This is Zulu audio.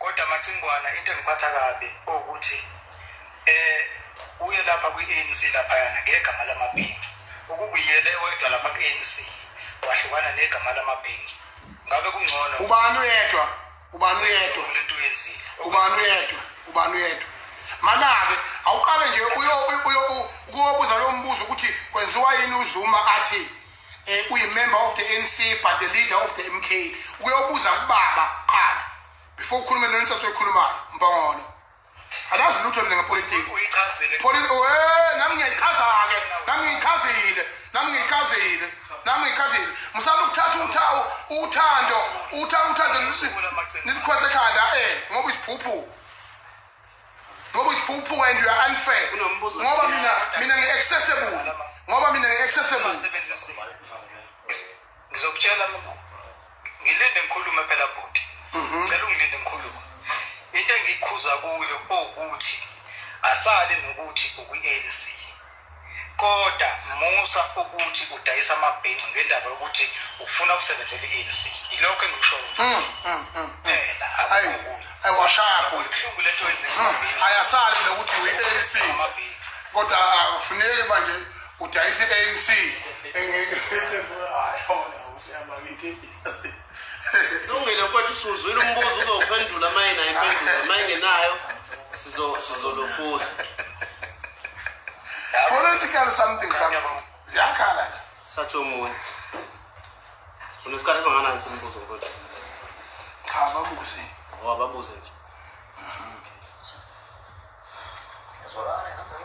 Kodwa Macingwana, into engiphatha kabi ukuthi uye lapha kwi-ANC laphayana ngegama lamabhinca. Ukubuyele wedwa lapha ku-ANC wahlukana negama lamabhinca, ngabe kungcono. Ubani uyedwa? Ubani uyedwa? Lento uyenzile. Ubani uyedwa? Ubani uyedwa? Mana-ke awuqale nje ukuyobuza lo mbuzo ukuthi kwenziwa yini uZuma athi uyi-member of the ANC but the leader of the MK. Ukuyobuza kubaba qala before ukhulume nonsense oyikhulumayo, mbongolo. Alazi lutho mina ngepolitiki. Uyichazile. Nami ngiyayichaza-ke, nami ngiyichazile, nami ngiyichazile, nami ngiyichazile. Musala ukuthatha uthando, uthando nilikhwese ekhanda, ngoba isiphuphu, ngoba isiphuphu and you are unfair. Kunombuzo. Ngoba mina ngi-accessible, ngoba mina ngi-accessible. Ngizokutshela mina, ngilinde ngikhulume phela bhuti. Ngicela ungilinde ngikhulume. Into engikhuza kuyo ukuthi asale nokuthi ukwi-ANC, kodwa musa ukuthi udayisa amabhinca ngendaba yokuthi ufuna ukusebenzela i-ANC. Yilokho engikushoyo phela. Ayi, akukho ayiwashaya bhuti. Kubuhlungu lento yenzeka kumabhinca. Ayasali nokuthi uyi-ANC, Amabhinca. kodwa akufuneki manje udayise i-ANC. Hayi, usiyamakithi. Lungile mfowethu, usuzwile umbuzo, uzowuphendula uma inayo impendulo, uma ingenayo sizolofuza. Political something something, ziyakhala la. Sathi omunye unesikhathi esingakanani sombuzo, mfowethu? Cha, babuze. Wababuze nje.